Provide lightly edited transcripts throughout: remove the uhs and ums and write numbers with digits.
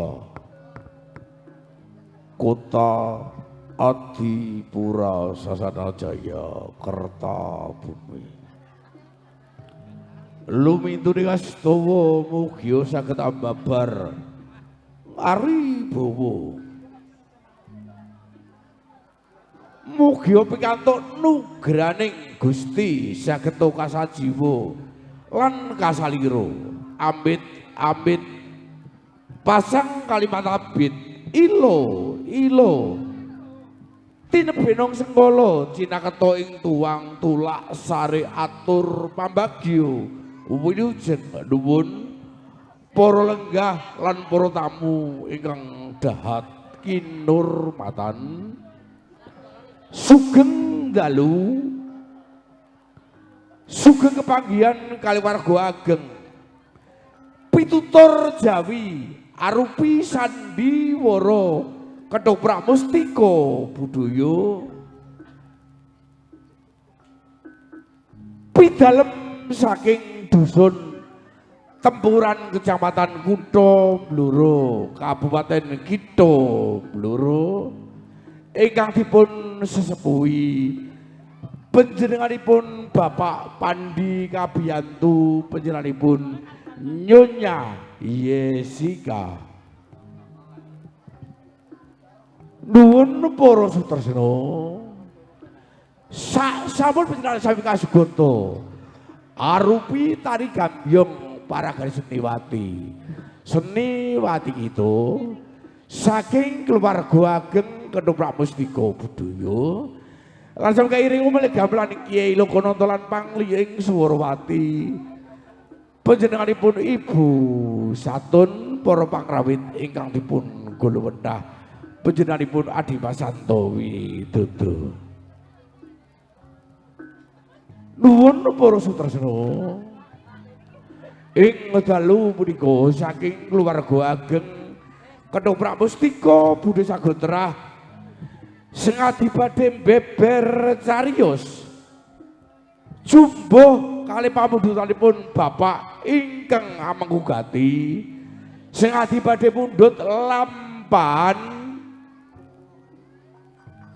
Mustika Kota Adipura Sasana Jaya Kertabumi. Lumintune kastawa mugia saged ambabar aribawa. Mugia pikantuk nugraning Gusti saged kasajiwa lan kasalira. Amit amit pasang kalimat abit ilo ilo tinebenong sengkala cinaketa ing tuang tulak sare atur pambagyo wilujeng nuwun para lenggah lan para tamu ingkang dahat kinurmatan. Sugeng dalu sugeng kepanggihan kali warga ageng pitutur Jawi arupi sandiwara ketoprak mustika budaya pidalem saking dusun Tempuran Kecamatan Kutha Blora Kabupaten Kitha Blora ingkang dipun sesepuhi panjenenganipun Bapak Pandi Kabiyantu panjenenganipun Nyonya Yesika. Nuwun para sutresna sampun panjenengan sami kasugata arupi tari gambyong para garis seniwati. Seniwati kita saking keluarga ageng Ketoprak Mustika Budaya langsung kairing umelih gamelan Kiai Lokananta lan Pangliying Swarawati panjenenganipun Ibu Satun para pangrawit ingkang dipun guluwenthah panjenenganipun Adi Pasanto Widodo. Nuwun para sutresna ing dalu punika saking keluarga ageng Ketoprak Mustika Budaya Sagotrah sengadi badhe beber cariyos jumbuh kali pamundhutanipun Bapak ingkang amengku gati sengadi badhe mundhut lampahan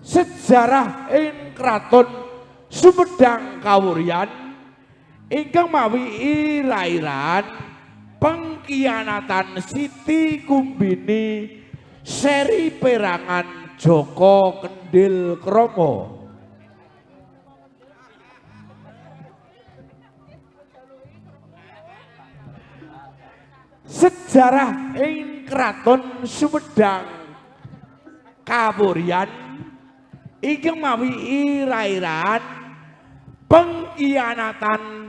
sejarah ing kraton Sumedang Kawuryan ingkang mawi ira-iran pengkhianatan Siti Kumbini seri perangan Joko Kendil Kromo. Sejarah ing kraton Sumedang Kawuryan ingkang mawi ira-iran pengkhianatan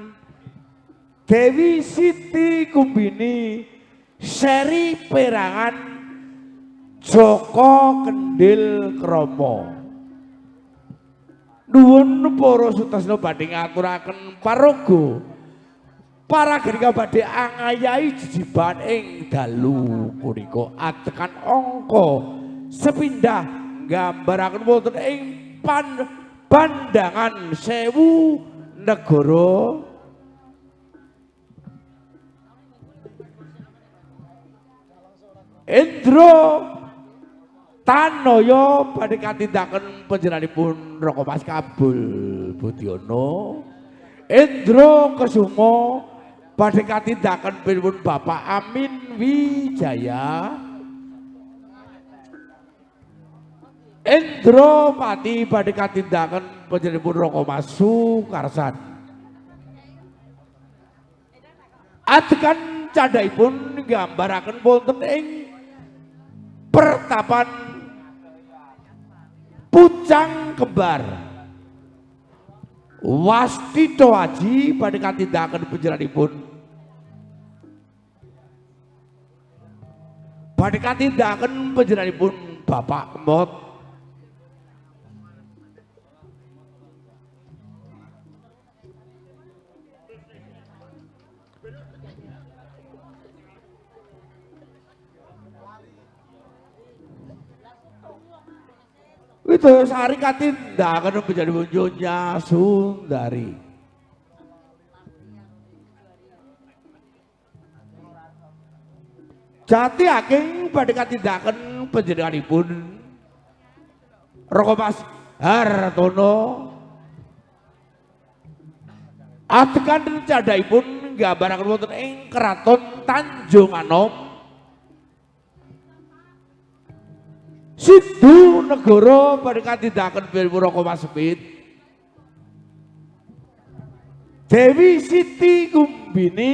Dewi Siti Kumbini seri perangan Joko Kendil Kromo. Nuwun para sutresna badhe ngaturaken paraga para genika badhe angayahi jejiban ing dalu punika adegan angka sepindah nggambaraken wonten ing pandangan sewu negara Indra Tanoyo badhe katindaken panjenenganipun Raka Mas Kabul Budiono. Indra Kesuma badhe katindaken panjenenganipun Bapak Amin Wijaya. Indra Pati badhe katindaken panjenenganipun Raka Mas Sukarsan. Adegan candhaipun nggambaraken wonten ing pertapan Pucang Kembar. Wastito Aji badhe katindaken panjenenganipun badhe katindaken panjenenganipun Bapak Mot. Widayasari katindaken panjenenganipun Nyonya Sundari. Jati aking badhe katindaken panjenenganipun Raka Mas Hartono. Adegan candhaipun nggambaraken wonten ing Kraton Tanjung Anom, Sindu Negara badhe katindaken panjenenganipun Raka Mas Semit. Dewi Siti Kumbini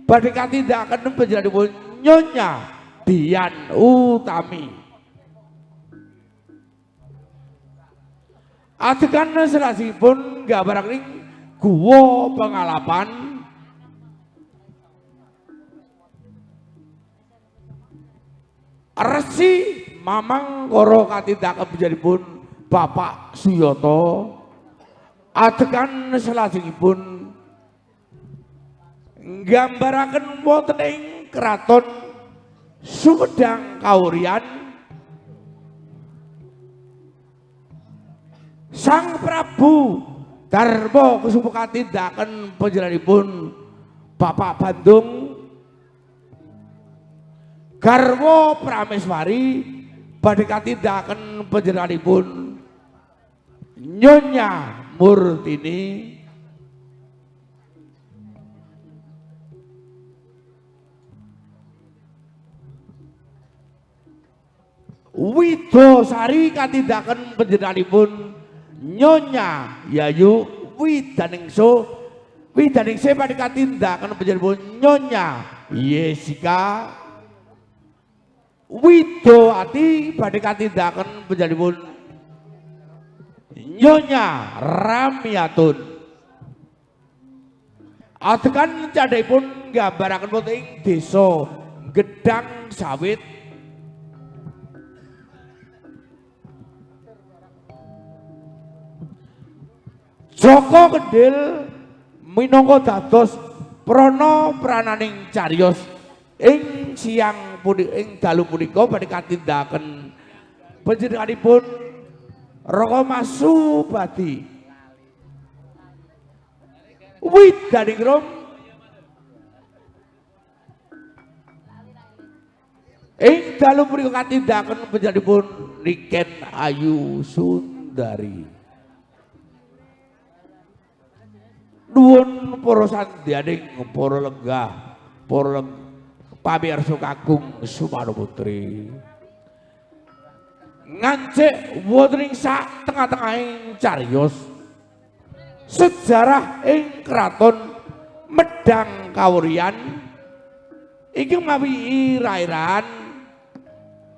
badhe katindakaken panjenenganipun Nyonya Dian Utami. Adegan selajengipun nggambaraken ing Guwa Pengalapan. Resi Mamang Koro katindakaken panjenenganipun Bapak Suyoto. Adegan selajengipun nggambaraken wonten ing Kraton Sumedang Kawuryan, Sang Prabu Darma Kusuma katindaken panjenenganipun Bapak Bandung. Garwa Prameswari badhe katindaken panjenenganipun Nyonya Murtini. Widosari katindaken panjenenganipun Nyonya Yayu Widaningso. Widaningse badhe katindaken panjenenganipun Nyonya Yesika. Widowati badhe katindaken panjenenganipun Nyonya Ramiatun. Adegan candhaipun nggambaraken wonten ing desa Gedang Sawit. Joko Kendil minangka dados prana prananing cariyos ing siang punika ing dalu punika badhe katindaken panjenenganipun Raka Mas Subadi. Widaningrum ing dalu punika katindaken panjenenganipun Niken Ayu Sundari. Nuwun para sandyaning para lenggah, para pamirsa kakung Sumarno Putri. Ngancik wonten ing sak tengah-tengahing cariyos sejarah ing Kraton Medang Kawuryan iki mawi ira-iran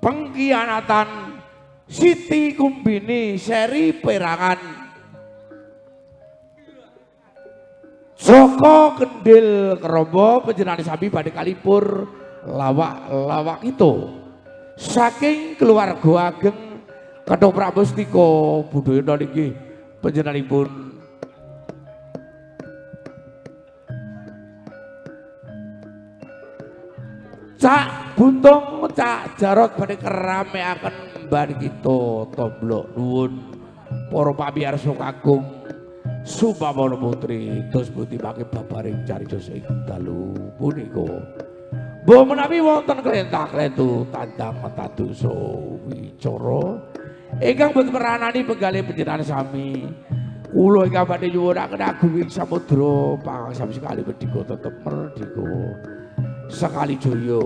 pengkhianatan Siti Kumbini seri perangan Joko Kendil Kerombo panjenengane sami badhe kalipur lawak-lawak itu saking keluarga ageng Ketoprak Mustika Budayana niki panjenenganipun Cak Buntung Cak Jarot badhe kerameaken mban kita tomblok. Nuwun para pamirsa kakung Supamono Putri dos pundi mangke babaring cariyos ing dalu punika. Mbok menawi wonten klenta-klentu tandang tadosa wicara ingkang boten meranani penggalih panjenengan sami. Kula ingkang badhe nyuwunaken agunging samudra pangaksami sekali merdika tetep merdika. Sekali jaya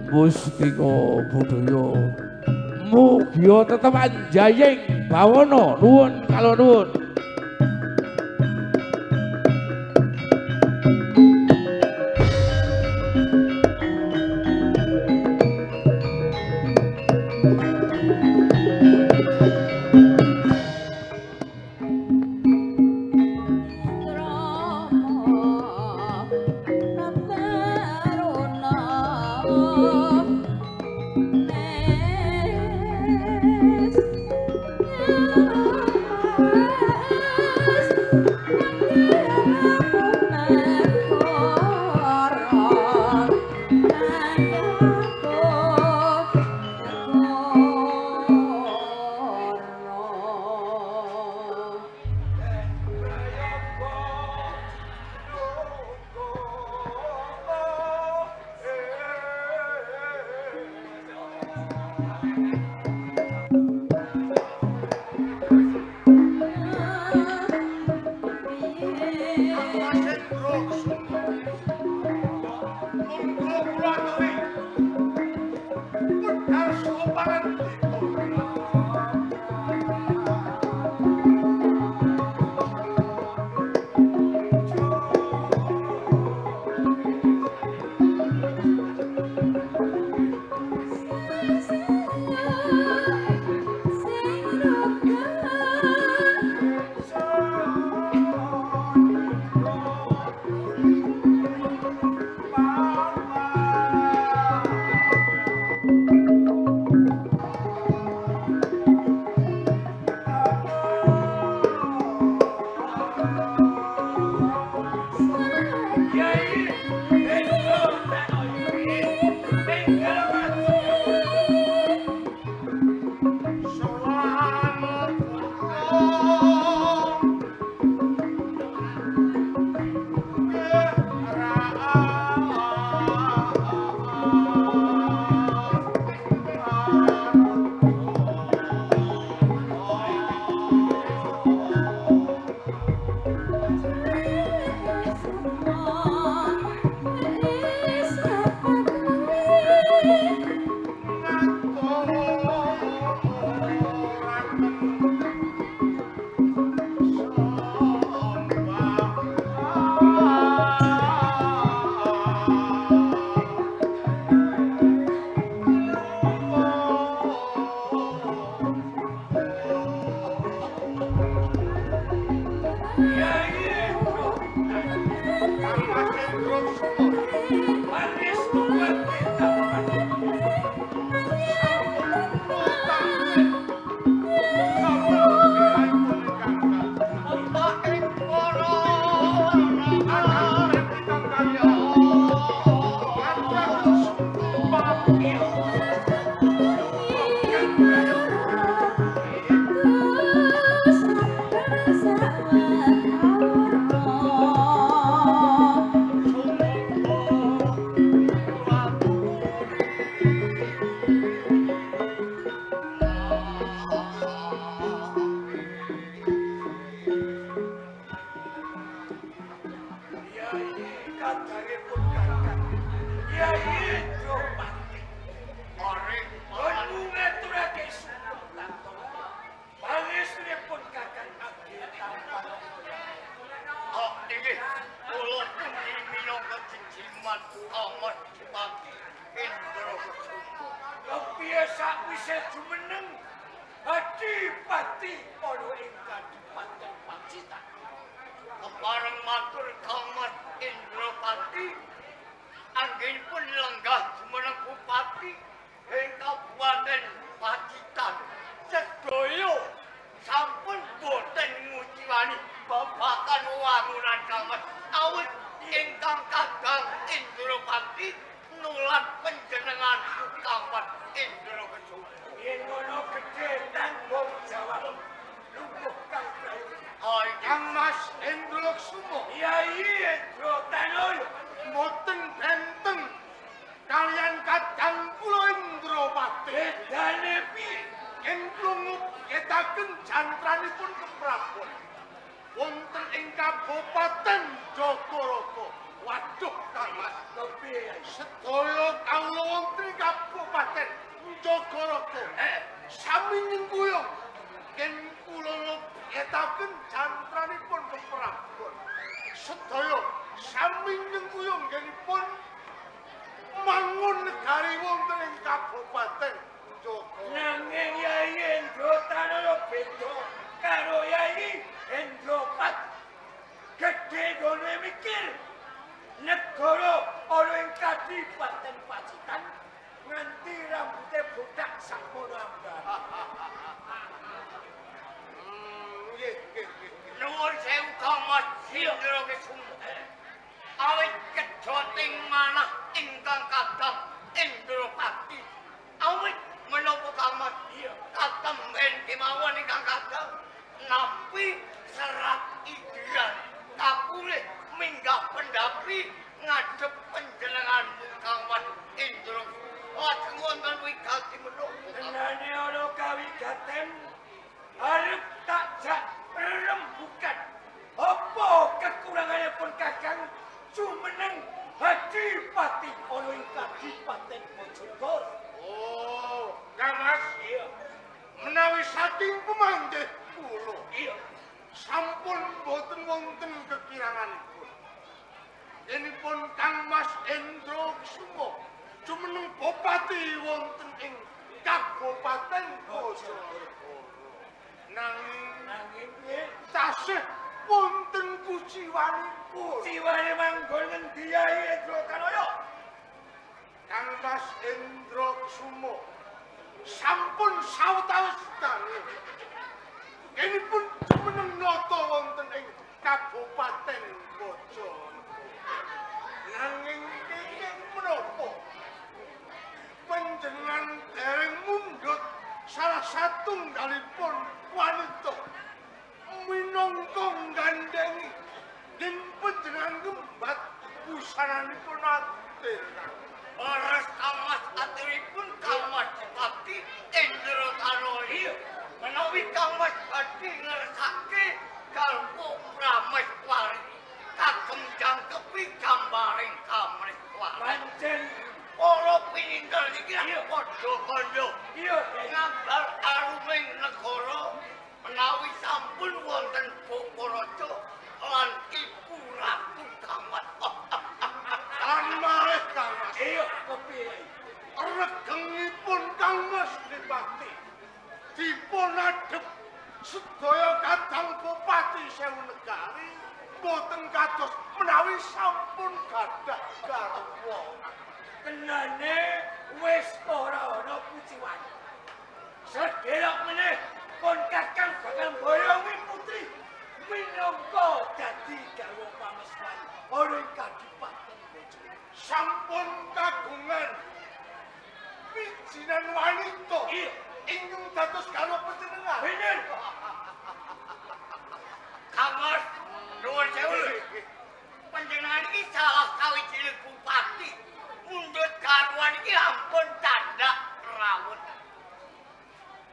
mustika budaya mugia tetep anjaying bawana. Nuwun kala nuwun. Yes. Kang Mas. Awit ingkang kadang Indropati nulat panjenengan Kang Mas Indra Kesuma. Yen ngono gedhe tanggung jawab lungguh Kang Prayoga. Kang Mas Indra Kesuma. Yai Indra Tanaya mboten benten kalian kadang kula Indropati. Bedane piye? Yen kula ngetaken jantranipun keprabon wonten ing Kabupaten Jagaraga. Waduh Kang Mas, kepiye? Sedaya kawula wonten ing Kabupaten Jagaraga sami nyengkuyung yen kula ngetaken jantranipun keprabon. Sedaya sami nyengkuyung ngenipun mangun negari wonten ing Kabupaten Jagaraga. Nanging Yai Indra Tanaya beda karo Yai Indropati. Gedhe gone mikir negara ana ing Kadipaten Pacitan nganti rambute botak sakmono ambar. Nggih, nggih, nggih. Nuwun sewu Kang Mas Indra Kesuma. Awit kejoting manah ingkang kadang Indropati. Awit menapa Kang Mas? Iya. Katemben kemawon ingkang kadang nampi serat idian kapulih minggah pendapi ngadhep panjenengan Kang Mas Indra. Lajeng wonten wigati menapa? Tenane ana kawigaten arep tak jak rembukan. Apa kekuranganipun Kakang jumeneng Adipati ana ing Kadipaten Bojonegoro? Oh, Kang Mas, Iya, menawi saking pemanggih kula iya. sampun boten wonten kekiranganipun. Yenipun Kang Mas Indra Kesuma jumeneng bupati wonten ing Kabupaten Bojonegoro. Nanging Nanging piye? tasih wonten kuciwanipun. Siwane manggon ngendi Yai Indra Tanaya? Kang Mas Indra Kesuma sampun sawetawis dangu. Yenipun jumeneng nata wonten ing Kabupaten Bojonegoro. Nanging kenging menapa panjenengan dereng mundhut salah satunggalipun wanita minangka nggandhengi yen panjenengan ngembat busananipun atir. Leres Kang Mas aturipun Kang Mas Dipati Indra Tanaya. Menawi Kang Mas badhe ngersake garwa Prameswari kagem jangkepi gambaring Kamreswari. Pancen Para pinindel iki padha kandha iya Yai. ngambar aruming negara menawi sampun wonten Bapa Raja lan Ibu Ratu Kang Mas. Lan malih Kang Mas, Iya, kepiye? regengipun Kang Mas Dipati dipun adhep sedaya kadang bupati sewu negari boten kados menawi sampun gadah garwa. Tenane wis ora ana puciwan. Sedelok meneh kon Kakang bakal mboyongi putri minangka dadi garwa pameswari ana ing Kadipaten Bojonegoro. Sampun kagungan pijinan wanita Iya. ingkang dados garwa panjenengan. Bener. Kang Mas, nuwun sewu. Panjenengan iki salah sawijining bupati. Mundhut garwan iki ampun candhak rawon.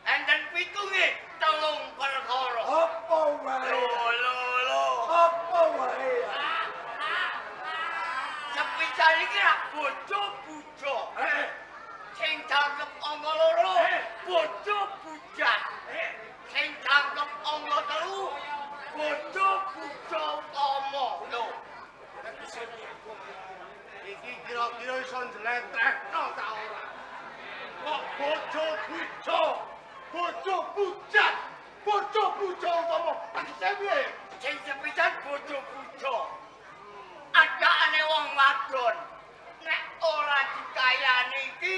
Enten pitu nggih telung perkara. Apa wae? Lho lho lho. Apa wae? Sepisan iki rak bojo bujo. Sing jangkep angka loro bojo bujang. Sing jangkep angka telu bojo bujo utama. Lho. Iki kira-kira iso njlentrehno ta ora? Kok bojo bujo, bojo bujang, bojo bujo utama. Tegese piye? Sing sepisan bojo bujo. Adakane wong wadon nek ora dikayani iki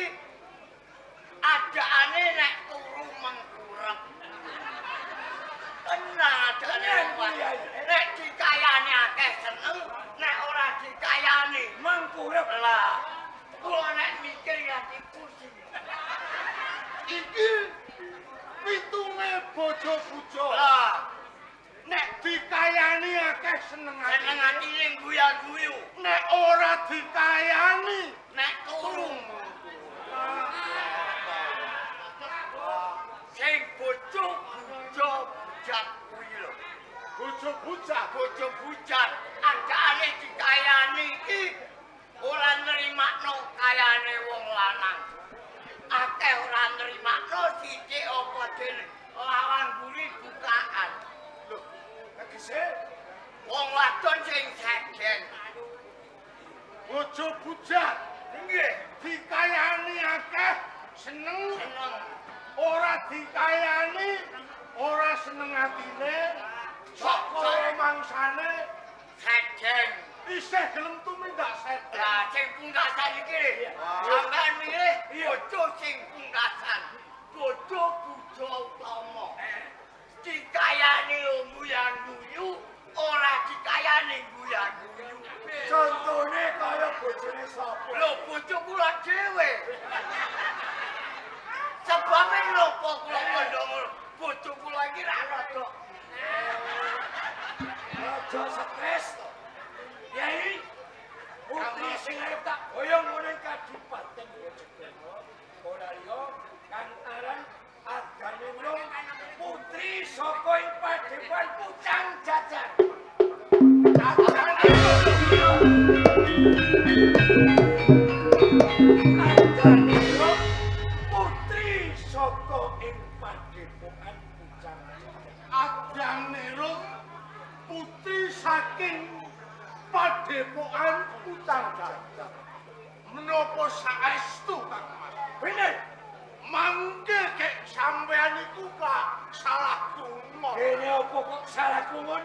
adakane nek turu mengkurep. Tenan. ora adane. Nek dikayani akeh seneng, nek ora dikayani mengkurep lah. Kula nek mikir nganti pusing. Iki pitunge bojo bujo. Lah, nek dikayani akeh seneng atine. Seneng atine guya-guyu. Nek ora dikayani nek turu. Sing bojo bujo bujat kuwi lho. Bojo bujat, bojo bujat andane dikayani iki ora nrimakno kayane wong lanang. Akeh ora nrimakno sithik apa dene lawang mburi bukaan. Lho, tegese wong wadon sing segen. Bojo bujat nggih dikayani akeh seneng, seneng. Ora dikayani ora seneng atine, sok kaya mangsane segen. Isih gelem tumindak segen. Lah sing pungkasan iki sampean milih bojo sing pungkasan, bojo bujo utama. Dikayani guyu-guyu, ora dikayani guyu-guyu. Contone kaya bojone sapa? Lho bojo kula dhewe. Sebabe napa kula kandha ngono? Bojo kula iki ra rada. Aja stres to. Yai, putri sing arep tak boyong ngono ing kadipaten Bojonegoro, ora liya kang aran Adaningrum, putri saka ing padepokan Pucang Jajar. Adaningrum, putri saka ing padepokan Pucang Jajar. Adaningrum, putri saking padepokan Pucang Jajar. Menapa saestu Kang Mas? Bener. Mangke kek sampean iku Pak salah krungu. Dene apa kok salah krungun?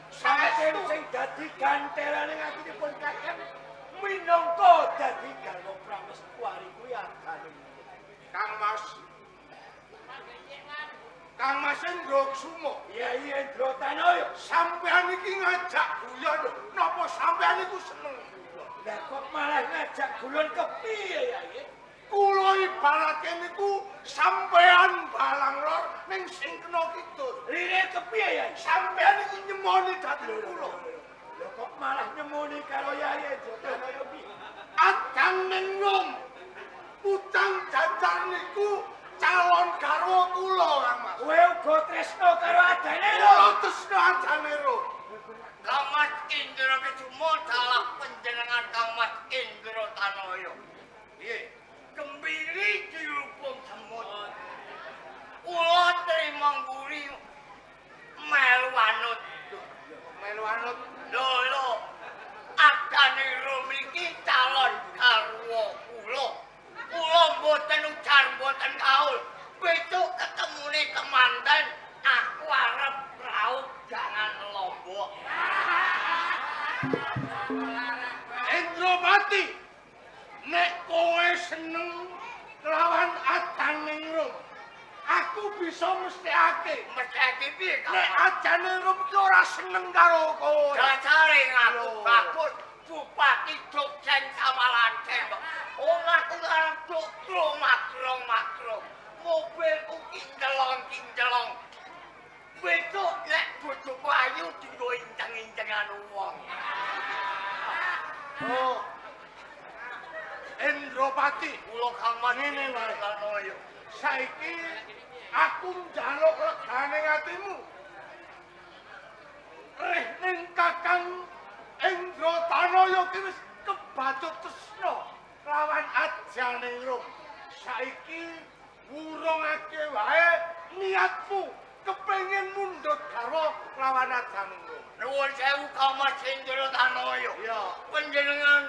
Saestu sing dadi gantelane atinipun Kakang minangka dadi garwa prameswari kuwi adane. Kang Mas. Kang Mas Endra Kusuma. Iya iya Endra Tanaya. Sampean iki ngajak guyon lho. Napa sampean iku seneng guyon? Lah kok malah ngajak guyon kepiye ya iki? Kula ibaratke niku sampean balang lor ning sing kena kidul. Rire kepiye ya? Sampean iku nyemoni dhateng kula. Lho kok malah nyemoni karo Yai Endra Tanaya piye? Adang ningrum Pucang Jajar niku calon garwa kula Kang Mas. Kowe uga tresna karo adane lho. Kula tresna adane lho. Kang Mas Indra Kesuma dalah panjenengan Kang Mas Indra Tanaya. Piye? Gembiri dirubung semut. Kula trima mburi melu anut. Melu anut. Lho lho. Adane rum iki calon garwa kula. Kula mboten ujar mboten kaul. Besok ketemune kemanten aku arep raup jangan lombok. Endropati, nek kowe seneng kelawan Adaningrum, aku bisa mesthekake. Mesthekake piye? Nek Adaningrum ki ora seneng karo kowe. Dasare ngaku bagus Bupati Jogja Samalaten. Omahku arep cukro makrong makrong. Mobilku kincelong-kincelong. Besok nek bojoku ayu dienggo inceng-incengan wong. Oh. Endropati, kula Kang Mas ngene wae. Tanaya. Saiki aku njaluk legane atimu. Reh ning Kakang Indra Tanaya ki wis kebacut tresna lawan Ajaningrum. Saiki wurungake wae niatmu kepengin mundhut garwa lawan Ajaningrum. Nuwun sewu Kang Mas Indra Tanaya. Iya. Panjenengan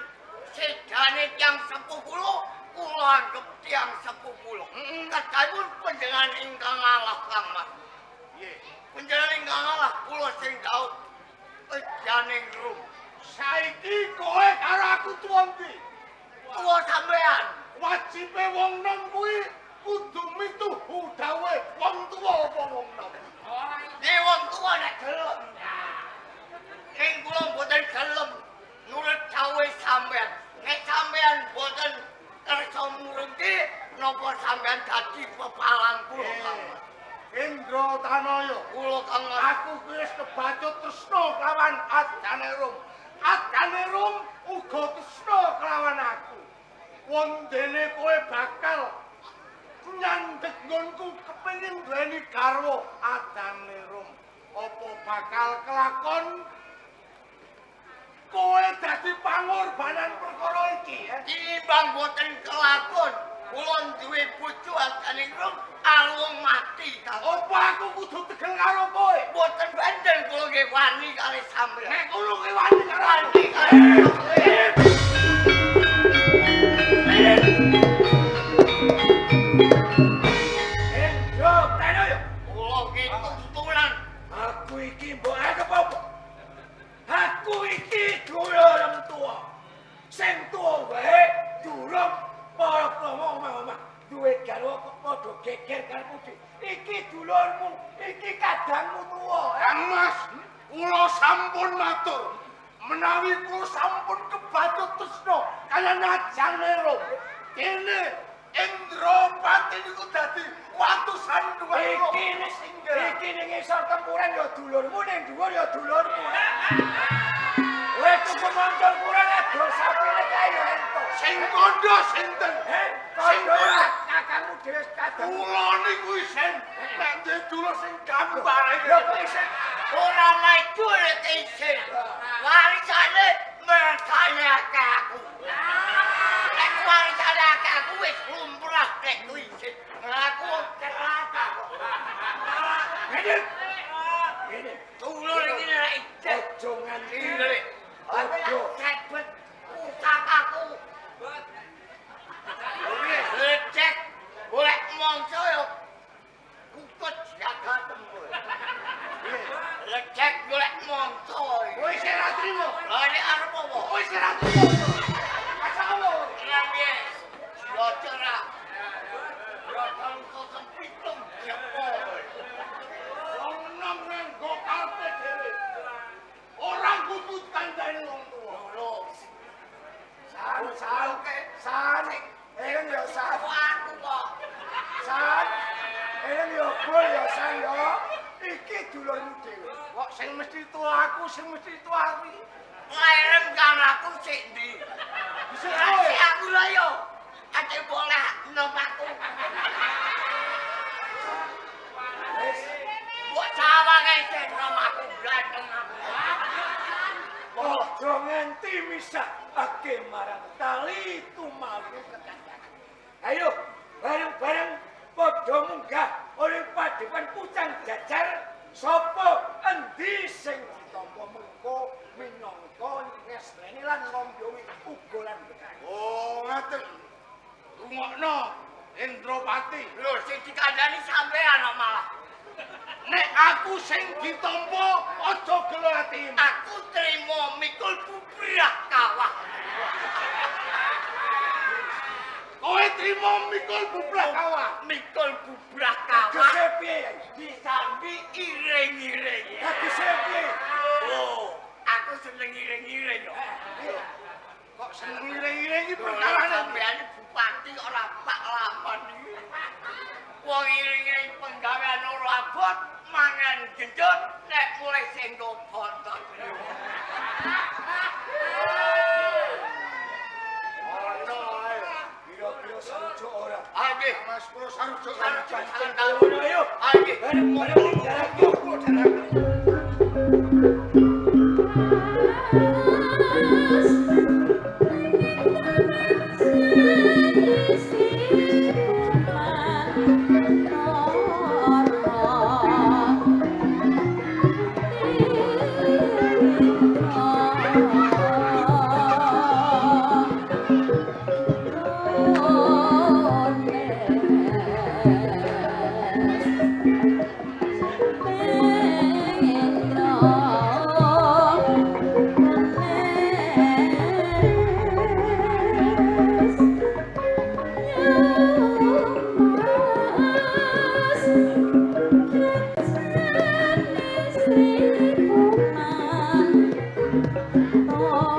sedane tiyang sepuh kula, kula anggep tiyang sepuh kula. Kadangipun panjenengan ingkang ngalah Kang Mas. Nggih. Panjenengan ingkang ngalah kula sing dhaup Ajaningrum. Saiki kowe karo aku tuwa ndi? Tuwa sampean. Wajibe wong nom kuwi kudu mituhu dawuhe wong tuwa apa wong nom? Nggih wong tuwa. Indra Tanaya. Kula Kang Mas. Aku wis kebacut tresna kelawan Adane Rum. Adane Rum uga tresna kelawan aku. Wondene kowe bakal nyandhek nggonku kepengin duweni garwa Adane Rum. Apa bakal kelakon kowe dadi pangorbanan perkara iki? Tinimbang boten kelakon, kula duwe bojo Adane Rum alung mati. Apa aku kudu tegel karo kowe? Boten benten kula nggih wani kalih sampeyan. Nek kula nggih wani karo wani kalih. Indra Tanaya. Kula nggih tuntunan. Aku iki mbok anggap apa? Aku iki dulur tuwa. Sing tuwa wae durung para krama omah-omah duwe garwa kok padha geger karepmu dhewe. Iki dulurmu, iki kadangmu tuwa. Kang Mas, kula sampun matur. Menawi kula sampun kebacut tresna kaliyan Ajane Rum. Dene Indrapati niku dadi watu sandungan kula. Iki ning ngisor tempuran ya dulurmu, ning dhuwur ya dulurmu. Kowe tuku moncol kurang adol sapine kae ya entuk. Sing kandha sinten? Sing kandha kakangmu dhewe kadang. Kula niku isin nek duwe dulur sing gambare. Lha kok isin? Ora maju nek isin. Warisane mergane akeh aku. Nek warisane akeh aku wis lumrah nek isin. Aku ceraka kok. Ngene. Ngene. Dulur iki nek isin. Aja nganti. Aja sebet pusakaku. Lecek golek mangsa yo kukut jaga tembul. Lecek golek mangsa. Kowe isih ora trimo. Lah nek arep apa? Kowe isih ora trimo. Aja apa? Lah piye? Aja ora. Ya tangko sempitung jempol. Wong enom nganggo karepe dhewe. Ora kudu kandhane wong tuwa. Lho. San san san. Eleng ya san. Aku kok. San. Eleng ya bol ya san ya. Iki dulurmu dhewe. Kok sing mesti tuwa aku, sing mesti tuwa aku. Lairem kan aku sik ndi? Sik kowe. Aku lho yo. Ate boleh nom aku. Wis. Mbok sawange sik nom aku ganteng aku. Aja nganti misahake marang tali tumawu kekandang. Ayo bareng-bareng padha munggah oleh padepan pucang jajar sapa endi sing ditampa mengko minangka ngestreni lan ngombyongi uga lan bekane. Oh, ngaten. Rungokno Indrapati. Lho sing dikandani sampean kok malah. Nek aku sing ditampa aja gelo atimu. Aku trimo mikul bubrah kawah. Kowe trimo mikul bubrah kawah. Mikul bubrah kawah. Tegese piye? Disambi iring-iring. Tegese piye? Oh, aku seneng iring-iring yo. Kok seneng iring-iring iki perkarane sampean bupati ora pak lapan iki. Wong iring-iring penggawean ora abot, mangan gendut nek mulai sing bontot. Ono ae. Kira-kira sarujuk ora? Ah nggih, Mas kula sarujuk. Sarujuk. Ngono ayo. Ah nggih. Bareng-bareng daratku daratku. Oh.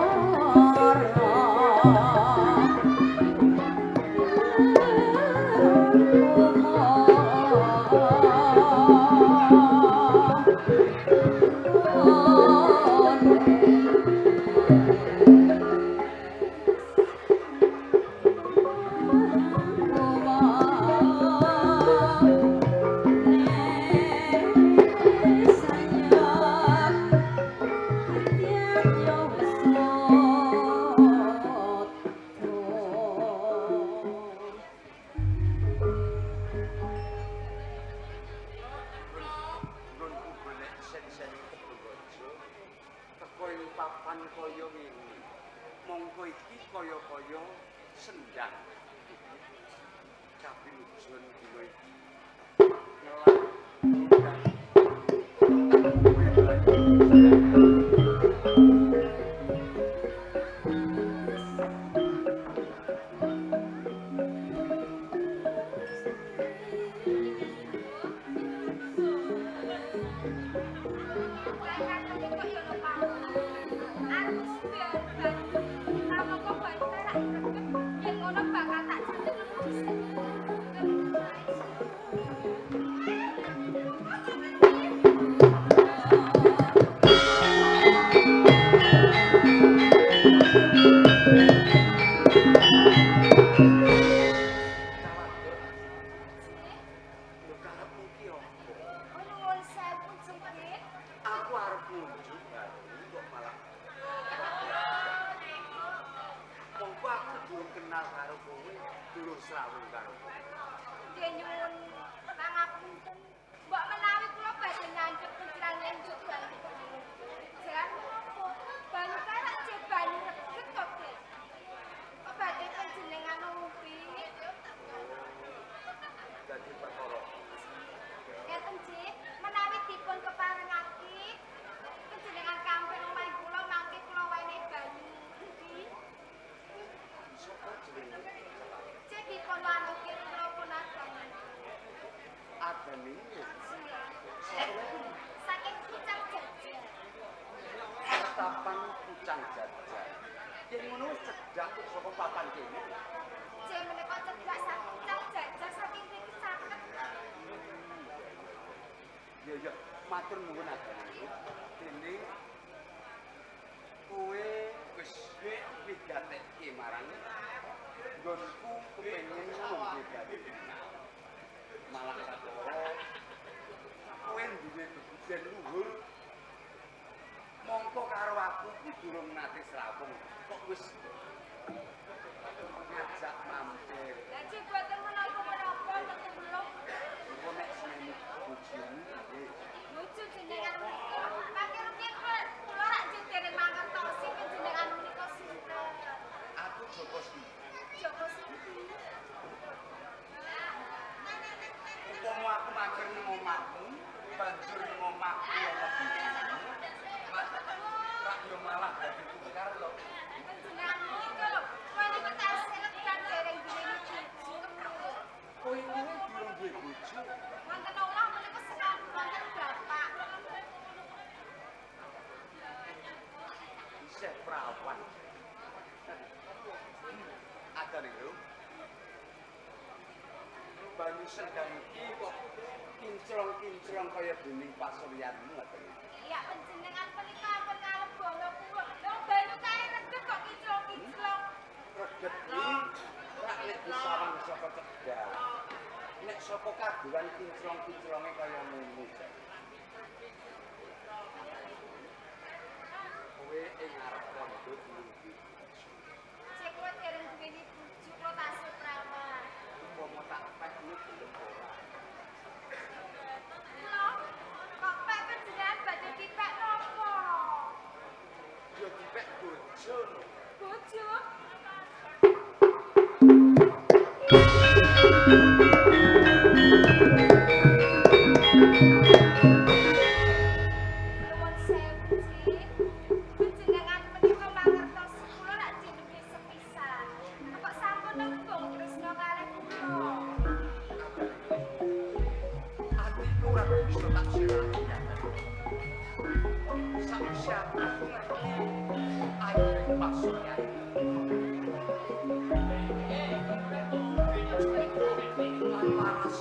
Matur nuwun adane. Dene kowe wis migatekke marang nggonku kepengin ngombe banyu. Malah sakara kowe duwe bebuden luhur. Mongko karo aku iki durung nate srawung kok wis ngajak mampir. Lah cek boten menapa-menapa tetep belum. Engko nek seneni bojomu nggih. Bojo jenengan menika mangke rumiyin kula rak dereng mangertosi panjenengan menika sinten. Aku Joko Sudi. Joko Sudi. Upama aku mager ning omahmu, banjur ning omahku ana bojomu. Rak yo malah dadi tukar lho. Panjenengan menika lho, kowe niku tasih legan dereng duweni bojo. Kowe kuwi durung duwe bojo. Wonten omah menika sekali wonten bapak. Isih prawan. Ada nih lho. Banyu sendang iki kok kinclong-kinclong kaya dening pasuryanmu ngoten. Iya, panjenengan menika ampun ngalebono kula. Lho banyu kae reget kok kinclong-kinclong. Reget iki rak nek disawang saka cedhak. Nek saka kaduan kinclong-kinclonge kaya ngene jan. Kowe ing ngarep kondo durung duwe bojo. Cek kowe dereng duweni bojo kula tasih prawan. Umpama tak pekne gelem ora. Lho, kok pek panjenengan badhe dipek napa? Ya dipek bojo lho. Bojo? Nuwun sewu, Cik. Panjenengan menika mangertos kula rak jenenge sepisan. Kok sampun nembung tresna kalih kula? Atiku ora bisa tak sirake. Sakwise aku ngerti ayu pasuryan. Lan waras.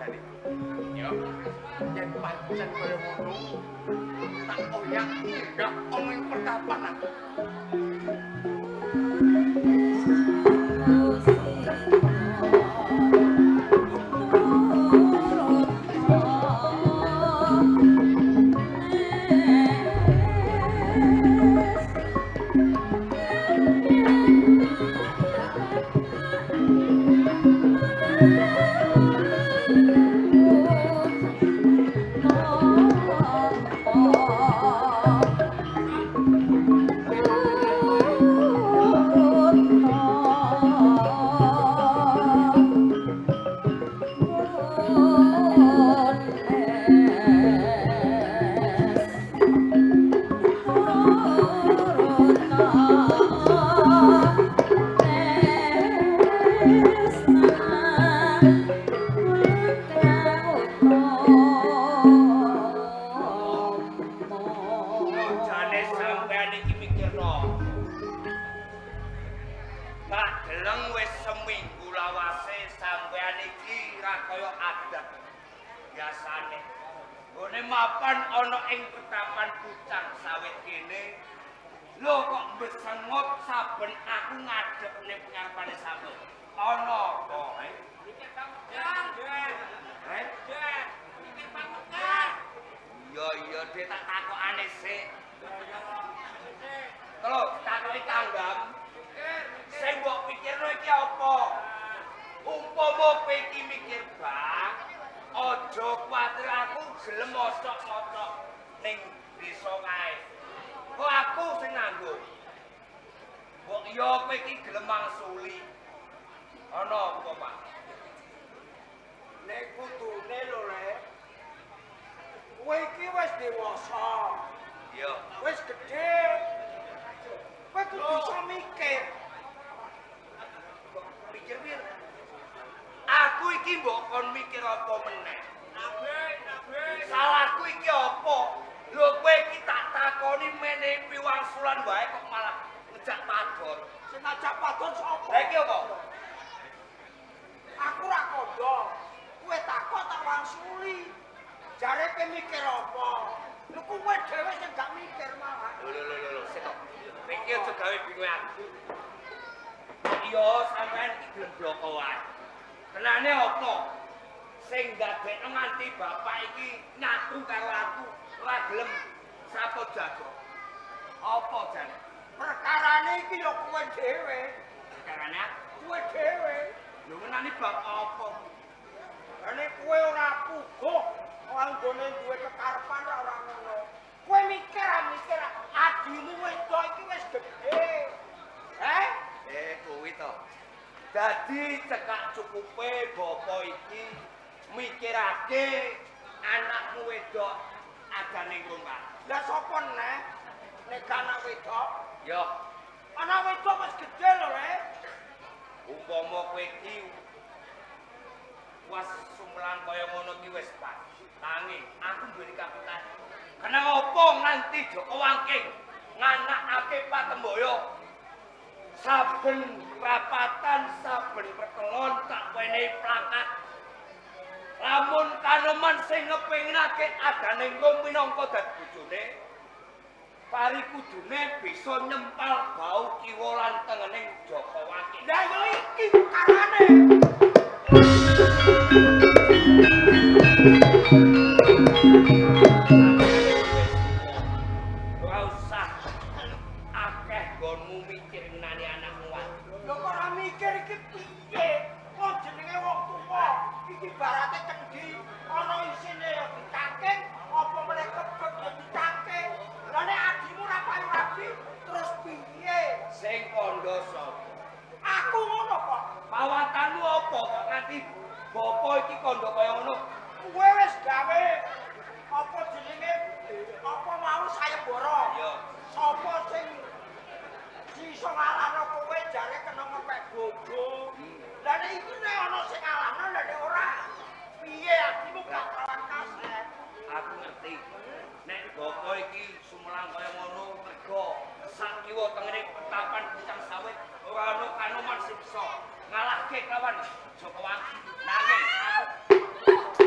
jane. Yo. Yen pancen kaya ngono, tak oyak enggak ana ing pertapan aku. Jane sampean iki mikirno. Tak deleng wis seminggu lawase sampean iki ra kaya adat biasane. Nggone mapan ana ing petapan pucang sawit kene. Lho kok mbesengut saben aku ngadep ning ngarepane sampean. Ana apa, he? He? Iya iya dhe tak takokane sik. Tolo takoki tanggam. Sing mbok pikirno iki apa? Umpama kowe iki mikir bang, aja kuwatir aku gelem mocok-mocok ning desa kae. Kok aku sing nanggung. Mbok iya kowe iki gelem mangsuli. Ana apa, Pak? Nek kudune lho, Rek. Kowe iki wis dewasa. Iya. Wis gedhe. Kowe kudu iso mikir. Kok mikir piye? Aku iki mbok kon mikir apa meneh? Salahku iki apa? Lho kowe iki tak takoni menehi piwangsulan wae kok malah ngejak padon. Sing ngajak padon sapa? Lah iki apa? Aku ra kandha. Kowe takok tak wangsuli. Jare kowe mikir apa? Lho kowe dhewe sing gak mikir malah. Lho lho lho lho, sik to. Kowe iki aja gawe bingung aku. Iya, sampean iki gelem bloko wae. Tenane apa? Sing ndadekno nganti bapak iki nyatu karo aku, ora gelem sapa jago. Apa jane? Perkarane iki ya kowe dhewe. Perkarane aku? Kowe dhewe. Lho ngenani bab apa? Lah nek kowe ora puguh anggone duwe kekarepan ora ngono. Kowe mikir mikir adimu wedok iki wis gedhe. Heh? Kuwi to. Dadi cekak cukupe bapa iki mikirake anakmu wedok adane ngomah. Lah sapa neh nek gak anak wedok? Ya, anak wedok wis gedhe lho, Rek. Umpama kowe iki was sumelang kaya ngono iki wis pas. Nanging aku duweni kapitan. Kena apa nganti Joko Wangking nganakake Patemboyo? Saben prapatan, saben pertelon tak wenehi plakat. Lamun kanoman sing ngepinginake adane ngom minangka dadi bojone, pari kudune bisa nyempal bau kiwa lan tengening Joko Wangking. Lah ya iki perkarane. Ora usah akeh nggonmu mikir ngenani anakmu wae. Lho kok ora mikir iki piye? Kok jenenge wong tuwa, iki barate cendhi, ana isine ya dicangking, apa meneh kebek ya dicangking. Lah nek adimu ora payu rabi, terus piye? Sing kandha sapa? Aku ngono kok. Pawatanmu apa kok nganti bapa iki kandha kaya ngono? Kowe wis gawe apa jenenge apa mau sayembara? Iya. Sapa sing iso ngalahno kowe jare kena ngepek bojo. Lah nek iki nek ana sing ngalahno lah nek ora piye atimu gak kawan kasep. Aku ngerti. Nek bapa iki sumelang kaya ngono mergo sak kiwa tengene petapan pucang sawit ora ana kanoman sing bisa ngalahke kawan Joko Wangking. Nanging aku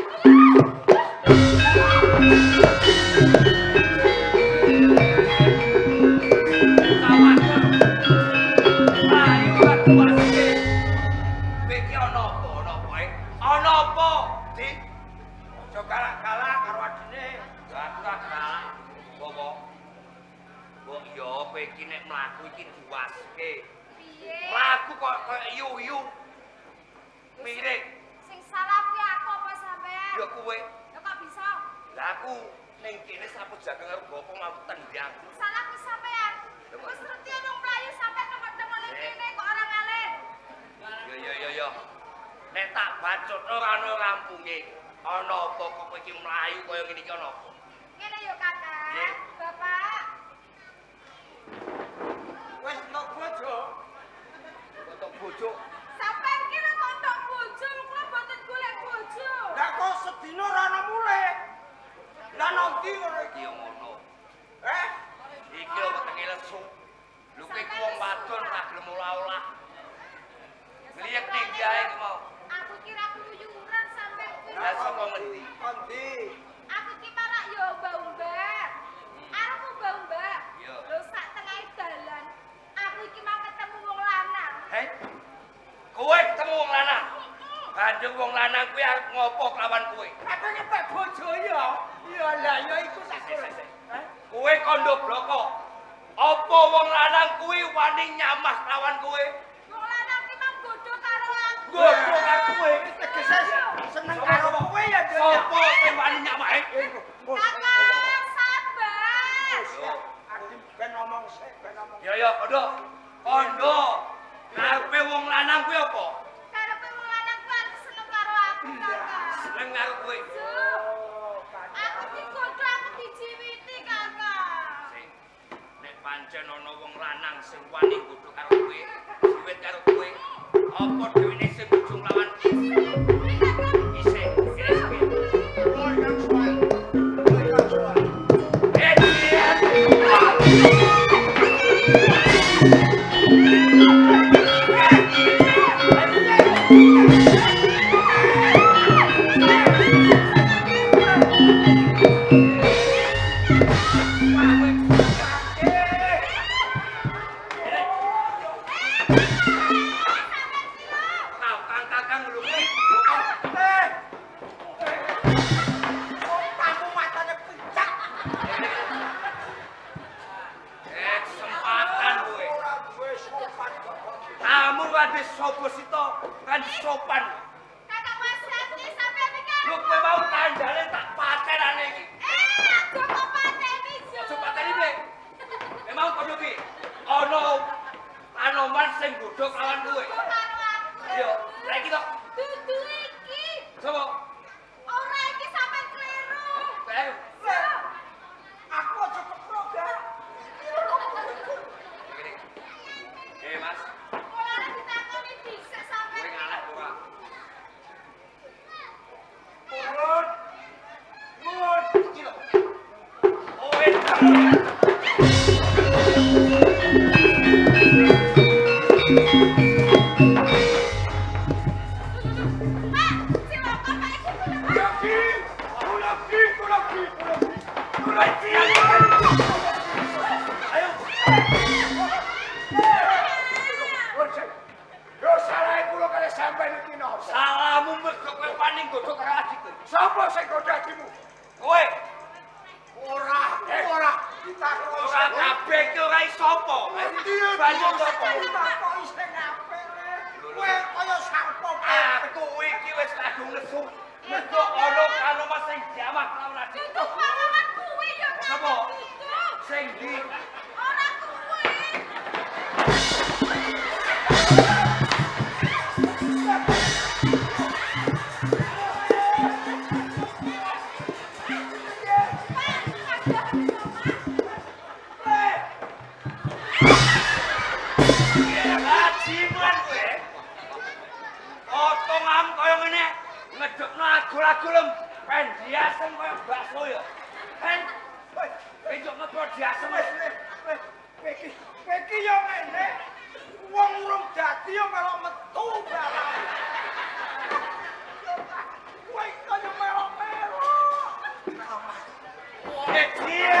Iya.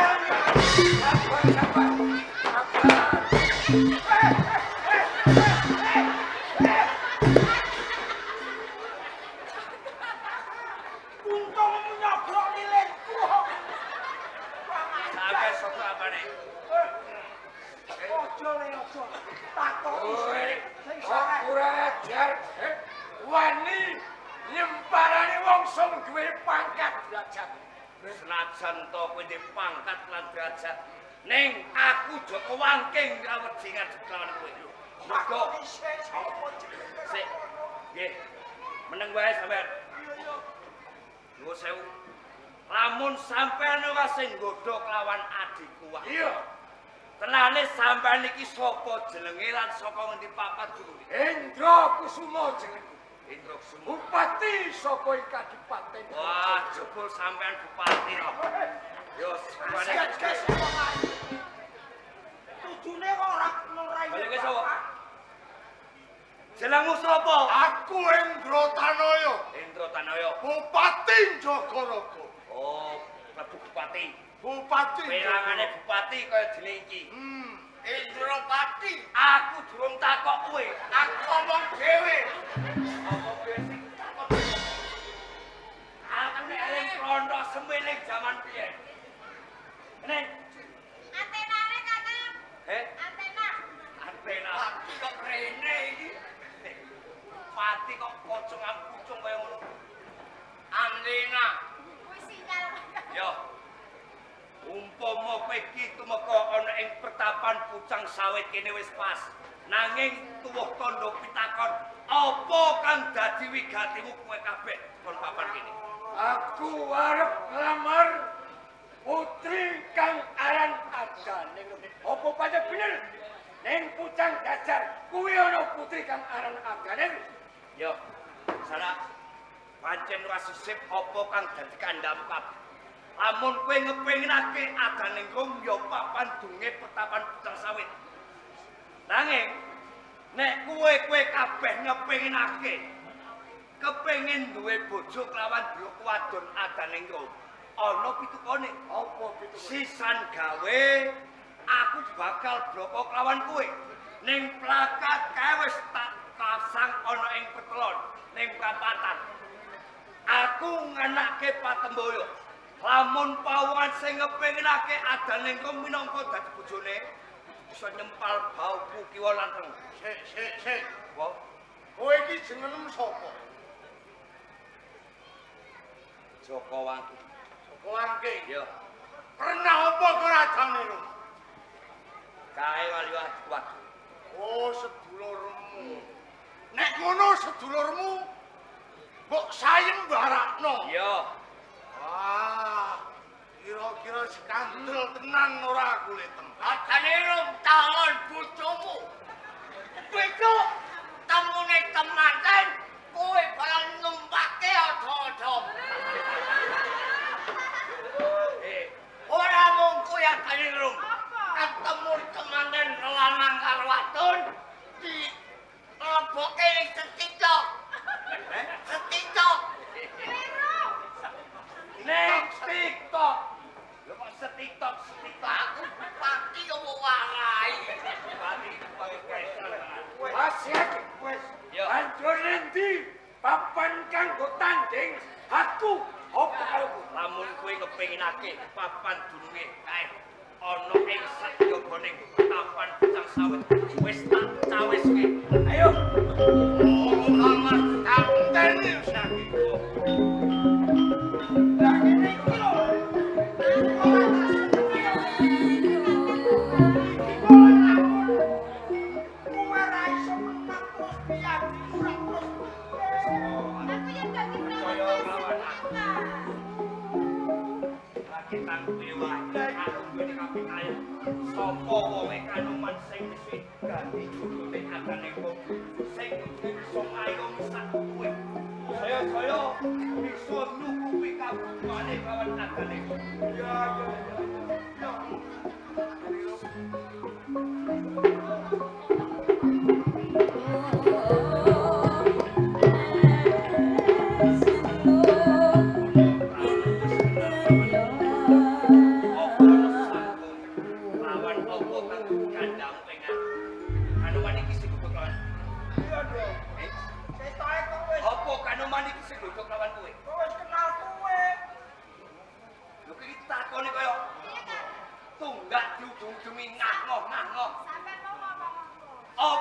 Sabar, sabar. Sabar. Untung nyobrok lilinku. Sampai sapa apane? Ojo le ojo. Takoki sing Kok kurang ajar? Wani nyemparani wong sing duwe pangkat derajat. Senajan to kowe duwe pangkat lan derajat, ning aku Joko Wangking ora wedi ngadep lawan kowe. Mergo sik. Nggih. Meneng wae sampean. Nuwun sewu. Lamun sampean ora sing nggodha kelawan adikku wae. Iya. Tenane sampean iki sapa jenenge lan saka ngendi papat gurune? Indra Kusuma jenengku. Indra Kusuma. Bupati saka ing kadipaten. Wah, jebul sampean bupati to. Yo, Gas gas. Tujune kok ora ora Balik ke sapa? Jenengmu sapa? Aku Indra Tanaya, Indra Tanaya. Bupati Jagaraga. Oh, mlebu bupati. Bupati. Perangane bupati kaya dene iki. Indropati, Aku durung takok kowe. aku ngomong dhewe. Apa kowe sing takok? Aku nek eling rondo semiling jaman piye? Nek, Antenane Kakang. eh, Antena. antena. Pati kok rene iki. Bupati kok pocong ampucung kaya ngono. Antena. Kuwi sinyal. Yo. Umpama kowe iki tumeka ana ing pertapan Pucang Sawit kene wis pas. Nanging tuwuh tandha pitakon, apa kang dadi wigatimu kowe kabeh kon papan kene? Aku arep nglamar putri kang aran Adane. Apa pancen bener? Ning Pucang Dasar kuwi ana putri kang aran Adane. Yo. Salah. Pancen ora sisip apa kang dadi kandhamu kabeh. Lamun kowe ngepinginake adane rum ya papan dunge pertapan Pucang Sawit. Nanging nek kowe kabeh ngepinginake kepengin duwe bojo kelawan blok wadon adane rum, ana pitukone. Apa pitukone? Sisan gawe aku bakal bloko kelawan kowe. Ning plakat kae wis tak pasang ana ing petelon ning prapatan. Aku ngenake patemboyo. Lamun pawongan sing ngepinginake adane rum minangka dadi bojone bisa nyempal bauku kiwa lan tengen. Sik, sik, sik. Apa? Kowe iki jenengmu sapa? Joko Wangki. Joko Wangking. Iya. Pernah apa karo adane rum? Kae wali wadon. Oh, sedulurmu. Nek ngono sedulurmu mbok sayembarakno. Iya. Wah, kira-kira skandal tenan ora kulitem. Adane rum talon bojomu. Besok temune temanten kowe bakal numpake ada-ada. Eh, Ora mung kowe adane rum. Apa? Ketemu temanten lanang karo wadon di leboke ning seticok. eh? Seticok. Kleru. Ning TikTok. Lho kok setiktok setiktok Aku bupati kok mbok warai. bupati pakai Wasiat wis. Ya. Banjur endi papan kanggo tanding aku apa karo kowe? Lamun kowe kepinginake papan dununge kae ana ing sajabane papan Pucang Sawit wis tak cawiske. Ayo. Oh, Mas, Anteni wis iki. Lah ngene iki lho. Kowe ra iso menang terus piye ora terus piye. Aku yen dadi Percaya lawan aku. Kakang. Lagi tangkuwe wae aku duwe kapitayan. Sapa wonge kanoman sing wis dadi jodone adane wong sing bisa ngayomi sak kowe. Saya-saya bisa nyukupi kabutuhane kawan adane wong. Ya ya ya. Ya. Apa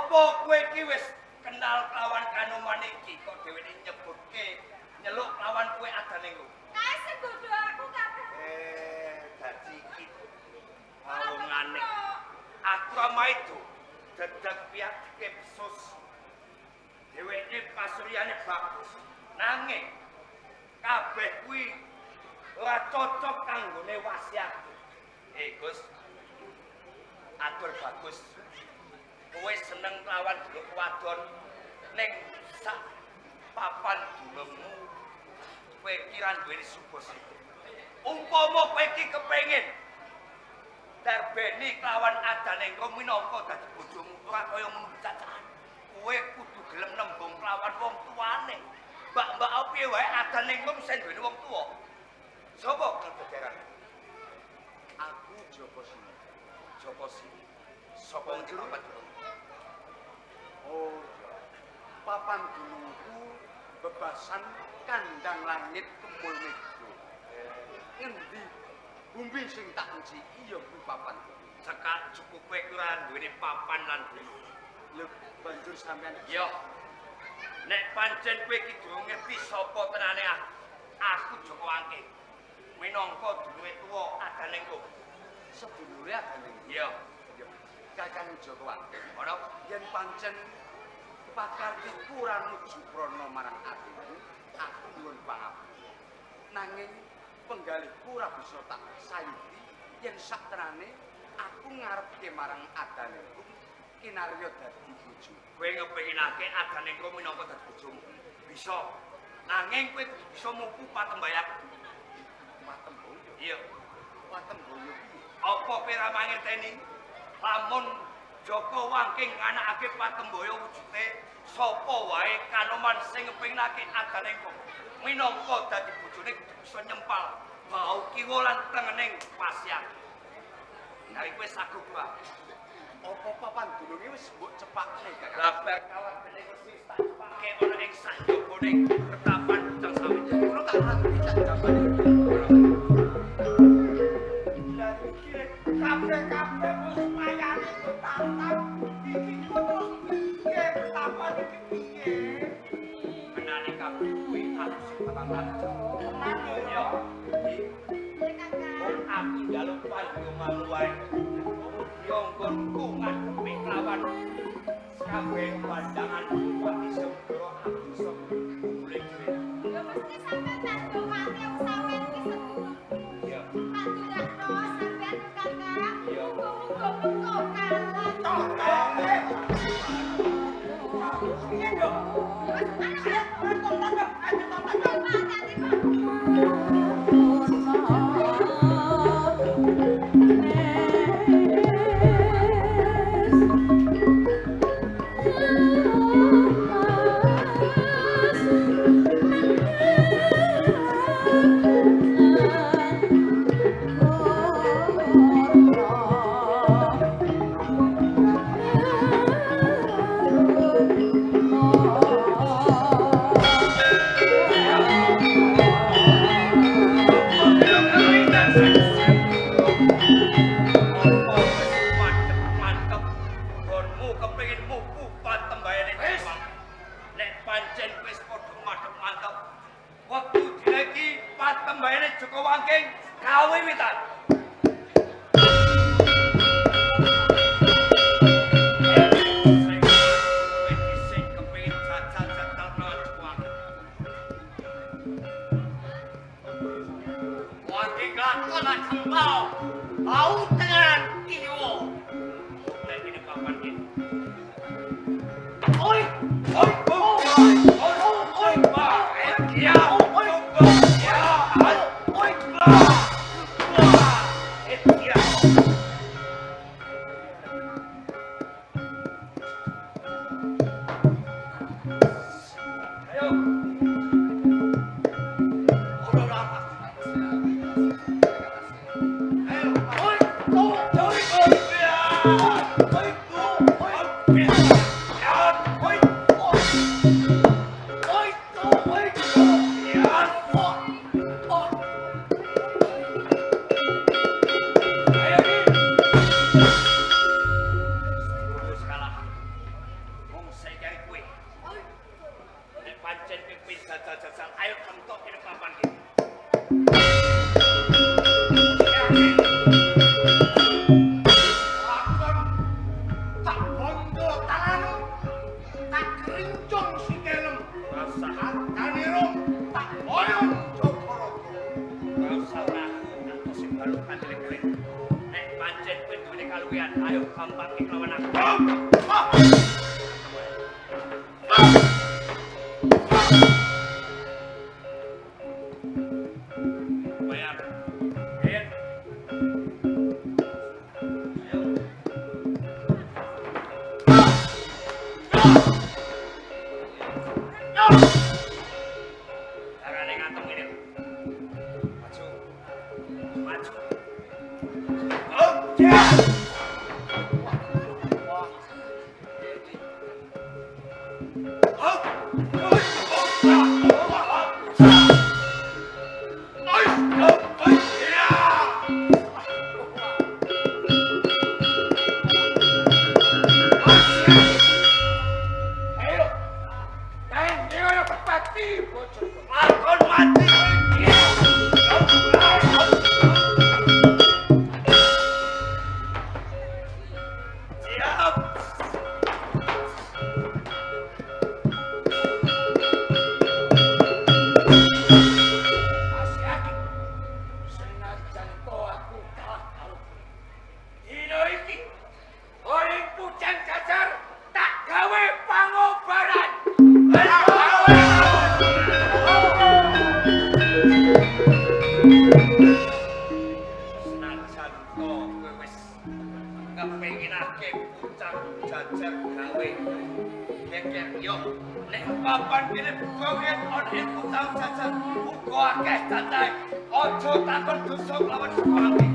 Apa kowe iki wis kenal kelawan Kanoman iki kok dheweke nyebutke nyeluk kelawan kowe adane lho. Kae sing godho aku kabeh. Dadi iki wawongane. Aku amaitu dedeg piyatike besus. Dheweke pasuryane bagus. Nanging kabeh kuwi ora cocok kanggone wasiatku. Gus. Atur bagus. Kowe seneng kelawan dulur wadon ning sak papan dulurmu kowe iki ra duweni subasita. Umpama kowe iki kepengin darbeni kelawan adane engko minangka dadi bojomu ora kaya ngono cacahan. Kowe kudu gelem nembung kelawan wong tuane. Mbak-mbak piye wae adane engko mesti duweni wong tuwa. Sapa kang dadaran? Aku Joko Sini. Joko Sini. Sapa wong papan gunung? Oh, papan gunungku bebasan kandang langit kemul mega. Ngendi bumi sing tak uji ya kuwi papan gunung. Cekak cukup kowe ora duweni papan lan gunung. Lho, banjur sampean yo. Nek pancen kowe iki durung ngerti sapa tenane aku Joko Wangking. Minangka dulure tuwa adane engko. Sedulure adane. Iya. Kakang Joko Wangking. Ana yen pancen pakartiku ora nuju prana marang atiku, aku nyuwun pangapura. Nanging penggalihku ora bisa tak sayuti yen sakterane aku ngarepke marang adane kinarya dadi bojo. Kowe ngepinginake adane engko minangka dadi bojomu. Bisa. Nanging kowe kudu bisa mupu patembayak. Patemboyo? Iya. Patemboyo piye? Apa kowe ra mangerteni? Lamun Joko Wangking nganakake patemboyo wujude sapa wae Kanoman sing ngepinginake adane engko minangka dadi bojone kudu bisa nyempal bau kiwa lan tengening pasiake. Nanging kowe saguh ora? Apa papan gununge wis mbok cepakne, Kakang? Lah kawan gene wis tak cepake ana ing sanjabane retapan Bujang Sawit. Ngono tak ora dicak jambane. Lah iki kabeh-kabeh wis mayane ketatap iki terus piye retapan iki piye? Menane kabeh kuwi aku sing tenan. Tenan yo. Wong aku njaluk pandongamu wae. Yonggonku ngadepi kelawan kabeh pandangan Bupati Segara aku iso kumpule dhewe. Ya mesti sampean tak dongake wong sampean iki sedulur. Iya. Tak dongakno sampean Kakang. Iya. Muga-muga mengko kalah. Piye yo? Wis anak Ayo tonton dong, ayo tonton dong. hati-hati Pak. Joko Wangking kawiwitan. Sing kepengin jajal-jajal lawan Joko Wangking. Wangking lakon jempol. Bau tengen kiwa. Nek ini papan iki. Oi, Oi, oi, oi, oi, ya, oi, ya, oi, ya. Ayo. Ora ora. Ayo, oi, oi, oi, ya. Oi, oi, ya. Oi, oi. Oi, oi, Ya. oi, oi. Ayo iki. Wis kalah. Ora aku sing balung kandele kowe. Nek pancen kowe duwe kaluwihan, ayo gampangke lawan aku. Bayar. Ayo. Carane ngantong ngene. Maju. Maju. Ayo. Tanding ora pati bocah. Lakon mati kowe iki. Siap. Asyik. Senajan to aku kalah karo kowe. Dina iki ora pucang cacar tak gawe pangobaran. Senajan to kowe wis kepenginake pucang jajar gawe geger yo nek papan kene bawen ana ing pucang jajar uga akeh cacahe aja takon dosa lawan suami.